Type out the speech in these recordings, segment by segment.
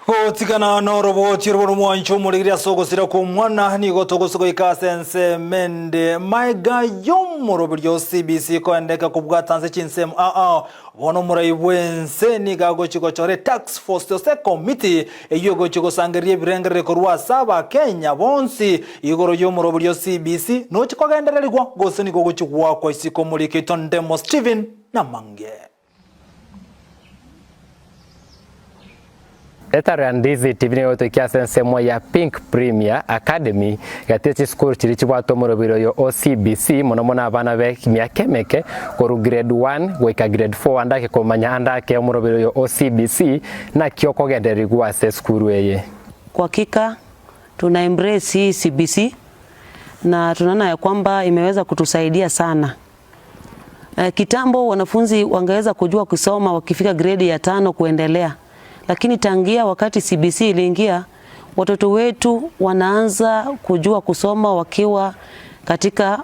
Gotigana noroboti orwo nomwancho omorigiri ase ogosira kw'omwana, nigo togosa goika ase ensemo ende. Maega y'omoroberio o CBC koendeka kobwata ase chinsemo ao ao, bono omorai bw'ense nigo agochia gochora etask force gose ekomiti eyio egochia gosangereria ebirengererio korwa ase Abakenya bonsi igoro y'omoroberio o CBC nochia kogendererigwa gose nigo ogochia goakwa isiko omoriki oito Ndemo Stephen Namange. Etaro ya Ndizi TV nigo egotoikia ase ensemo ya Pink Premier Academy gati ye chisukuru chiria chibwate omorobiri oyo o CBC mono mono abana be emiaka emeke korwa grade 1 goika grade 4 ande ake komanya ande ake omorobiri oyo o CBC naki okogendererigwa ase esukuru eye. Kwa hakika tuna embrace hii CBC na tunaona ya kwamba imeweza kutusaidia sana. Kitambo wanafunzi wangeweza kujua kusoma wakifika gredi ya tano kuendelea, lakini tangia wakati CBC iliingia watoto wetu wanaanza kujua kusoma wakiwa katika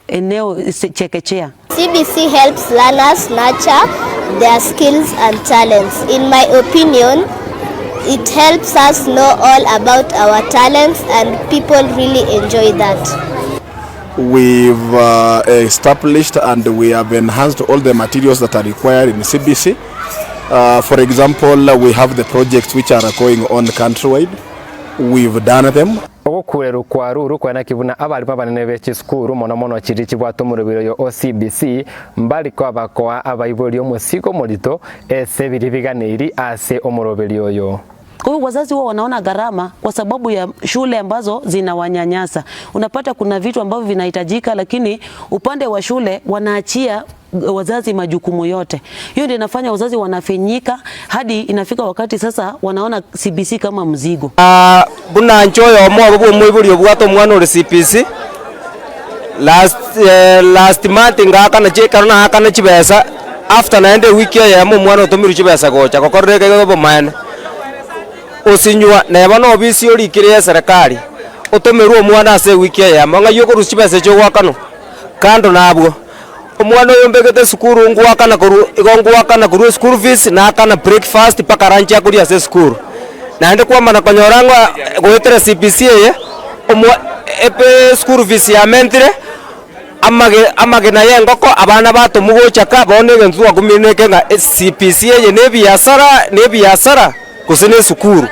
eneo chekechea. CBC helps learners nurture their skills and talents. In my opinion, it helps us know all about our talents and people really enjoy that. We've uh, established and we have enhanced all the materials that are required in CBC. Uh, for example, we have the projects which are going on countrywide. We've done them. Ogokurerwa kwa Ruru kwenaki buna abarimu abanene be chisukuru mono mono chiria chibwate omorobiri oyo o CBC mbari kobakoa abaibori omosigo omorito ese biria biganeiri ase omoroberi oyo. Kwa hivyo wazazi huwa wanaona gharama kwa sababu ya shule ambazo zinawanyanyasa. Unapata kuna vitu ambavyo vinahitajika, lakini upande wa shule wanaachia wazazi majukumu yote. Hiyo ndio inafanya wazazi wanafinyika hadi inafika wakati sasa wanaona CBC kama mzigo. Buna inche oyomo obo bw'omoibori obwate omwana ore CBC, last last month ngaakana chi ekero naakana chibesa, after naende ewiki eyemo omwana otomirwe chibesa gocha gokorera ekeigo obomaene, osinywa neba na obisi orikire ya eserekari, otomerwe omwana ase ewiki eyemo, ng'ai okorusia chibesa echio ogoakanwa? Kando na abwo, omwana oyo mbegete esukuru ngoakana korwa igo ngoakana korwa eschool fees, naakana breakfast mpaka lunch akoria ase esukuru. Naende kwamana konyora ng'a goetera CBC eye, omwa epe school fees yamentire, amage amagena ya engoko abana batomwa gocha ka, bono egento twakumire neke ng'a CBC eye na ebiasara na ebiasara gose na esukuru.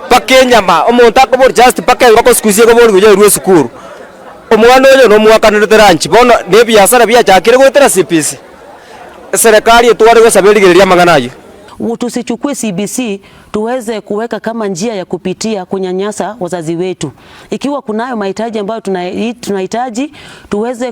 Mpaka enyama, omonto akoboria just mpaka engoko siku hizi ekoborigwa yairwe esukuru. Omwana oyo nomwakanerete lunch, bono na ebiasara biachakire goetera CBC, eserekari etware gosaba erigereria amang'ana ayio. Tusichukue CBC tuweze kuweka kama njia ya kupitia kunyanyasa wazazi wetu. Ikiwa kunayo mahitaji ambayo tunahitaji tuweze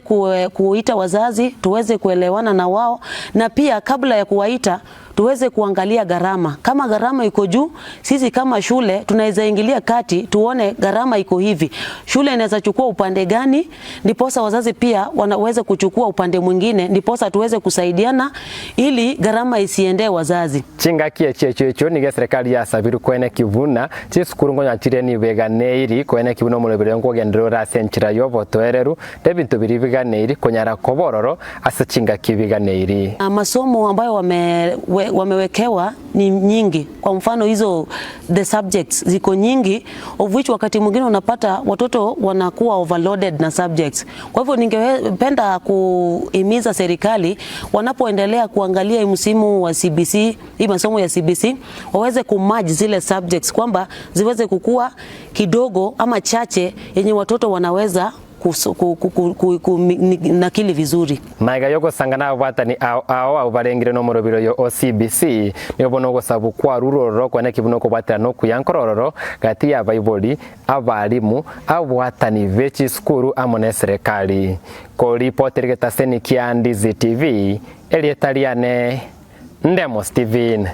kuita wazazi, tuweze kuelewana na wao, na pia kabla ya kuwaita tuweze kuangalia gharama. Kama gharama iko juu, sisi kama shule tunaweza ingilia kati tuone gharama iko hivi, shule inaweza chukua upande gani, ndiposa wazazi pia wanaweza kuchukua upande mwingine, ndiposa tuweze kusaidiana ili gharama isiendee wazazi. Chingaki echi echio echio nigo eserekari yasabirwe koeneki buna chisukuru nkonya chire nibeganeiri koeneki buna omoroberi oyo nkogenderera ore ase enchera y'obotoereru, na ebinto biria biganeiri konyara koba ororo ase chingaki biganeiri. Masomo ambayo wame, wamewekewa ni nyingi. Kwa mfano hizo the subjects ziko nyingi of which wakati mwingine unapata watoto wanakuwa overloaded na subjects. Kwa hivyo ningependa kuhimiza serikali wanapoendelea kuangalia msimu wa CBC, hii masomo ya CBC waweze kumerge zile subjects kwamba ziweze kukua kidogo ama chache yenye watoto wanaweza kunakili vizuri. Magega y'ogosanga nababwatani ao ao abwo barengire nomorobiri oyo o CBC, nigo bono ogosabu kwarurwe ororo kwane buna okobwaterana okuya nkorororo gati y'abaibori, abalimu, ababwatani be chisukuru amo neserekari. Koripotera egetaseni kia Ndizi TV, erieta riane Ndemo Stephen.